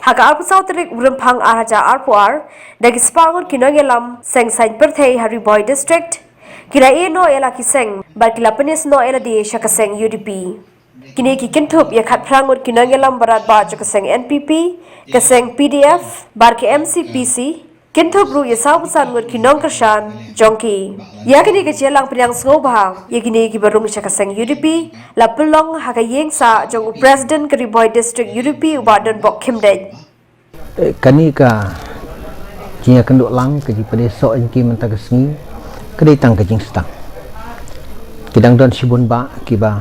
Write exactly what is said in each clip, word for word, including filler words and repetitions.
Ha ka arphew saw tarik u Rymphang ar hajar arphew ar, da ki spah ngut ki nongïalam seng saiñ pyrthei ha Ri Bhoi District, ki la ïehnoh ïa la ki seng bad ki la pynïasnoh ïa lade sha ka seng U D P. Kine ki kynthup ïa khatphra ngut ki nongïalam barat bah jong ka seng N P P, ka seng P D F bad ka M C P C, kynthup ruh ïa sawphew san ngut ki nongkyrshan jong ki. Ïa kane ka jingïalang pdiang sngewbha ïa kine kiba rung sha ka seng U D P la pynlong ha ka ïing sah jong u President ka Ri Bhoi District U D P u Bah Donbok Khymdeit. Eh, kane ka jingïakynduh lang ka jingpynïasoh jong ki mynta ka sngi ka dei tang ka jingstang. Ki dang don shibun bah kiba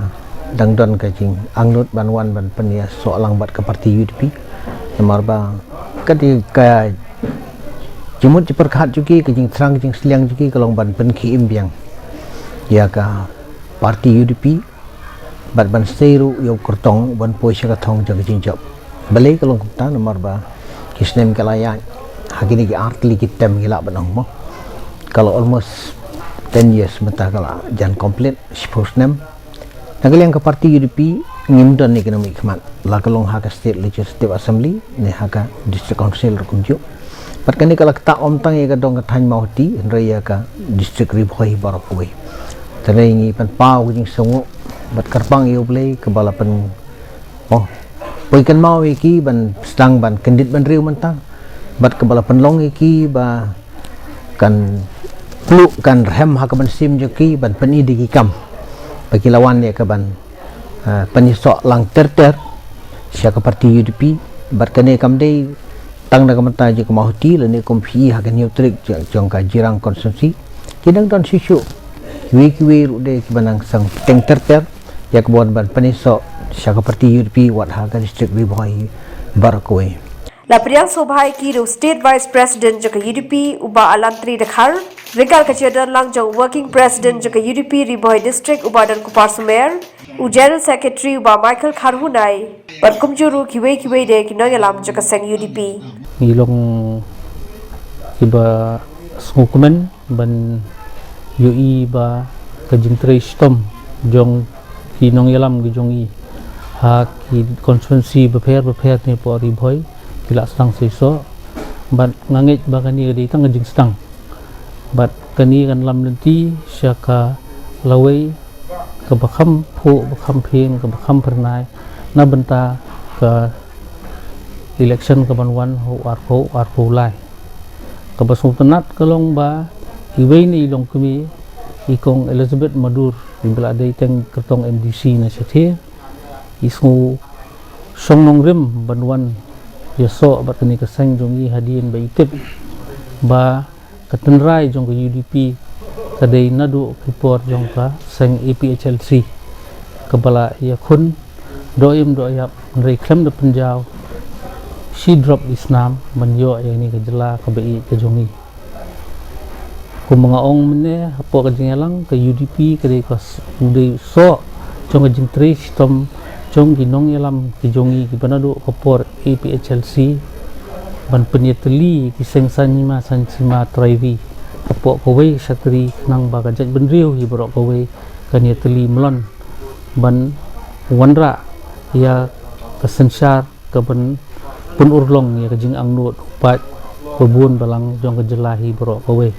dang don ka jingangnud ban wan ban pynïasoh lang bad ka parti U D P. Namar ba ka dei ka jingmut jingpyrkhat jong ki, ka jingthrang ka jingsliang jong ki ka long ban pynkhie im biang ïa ka parti U D P bad ban sei ruh ïa u kyrtong ban poi sha ka thong jong ka jingjop. Balei ka long kumta? Namar ba ki snem ki la ïaid ha kine ki ar tylli ki term, ngi lah ban ong mo. Ka la almost ten years mynta, ka la jan complete shiphew snem. Na ka liang ka parti U D P ngim don ïa kine ki mihkhmat, la ka long ha ka State Legislative Assembly ne ha ka District Council ruh kumjuh. Bad kane ka la ktah ym tang ïa ka dong ka thaiñ Mawhati hynrei ïa ka District Ri Bhoi baroh kawei. Te ngi pynpaw ka jingsngewnguh bad kyrpang ïa U Blei kaba la pyn, oh, poi kynmaw ïa ki ban sdang ban kyndit bynriew mynta bad kaba la pynlong ïa ki ba kan pluh kan rhem ha ka mynsiem jong ki ban pyni da ki kam ba ki la wan ïa ka ban, eh, pynïasoh lang ter ter sha ka parti U D P. Bad kane kam dei tang na ka bynta jong ka Mawhati lane kum phi i ha ka Hynñiewtrep jong, jong ka Jirang constituency. Ki dang don shuh shuh kiwei kiwei ruh de kiba nang sdang teng ter ter ïa ka ban ban pynïasoh sha ka parti U D P wat ha ka District Ri Bhoi baroh kawei. La pdiang sngewbha ïa ki da u State Vice President jong ka U D P u Bah Alantri Dkhar, ryngkat ka jingdon lang jong u Working President jong ka U D P Ri Bhoi District u Bah Donkupar Sumer, u General Secretary u Bah Michael Kharhunai bad kumjuh ruh kiwei kiwei de ki nongïalam jong ka seng U D P. Ngi long kiba sngewkmen ban ïohi ba ka jingtrei shitom jong ki nongïalam ki jong i ha ki constituency bapher bapher ne hapoh Ri Bhoi ki la sdang seisoh. Bad nga ngeit ba kane ka dei tang ka jingsdang bad kane kan lam lynti sha ka lawei kaba kham phuh, ba kham phieng, kaba kham phyrnai na bynta ka election kaban wan ha u arphew arphew lai. Kaba sngewtynnat ka long ba iwei na i longkmie, i Kong Elizabeth Madur, iba la dei teng kyrtong M D C na Shathie, i sngew shong nongrim ban wan ïasoh bad kane ka seng jong i hadien ba i tip ba ka tynrai jong ka U D P ka dei naduh ki por jong ka seng A P H L C kaba la ïakhun doh im doh ïap, hynrei khlem da pynjaw shi drop i snam ban ïoh ïa kane ka jylla kaba ïeit ka jong i. Kumba nga ong mynne hapoh ka jingïalang, ka U D P ka dei ka s-, u dei u soh jong ka jingtrei shitom jong ki nongïalam ki jong i kiba naduh ka por A P H L C ban pynïatylli ki seng saiñ hima saiñ sima trai ri hapoh kawei ka shatri khnang ba ka jaitbynriew hi baroh kawei kan ïatylli mlon ban wanrah ïa ka synshar kaban pynurlong ïa ka jingangnud u paid ba bun balang jong ka jylla hi baroh kawei.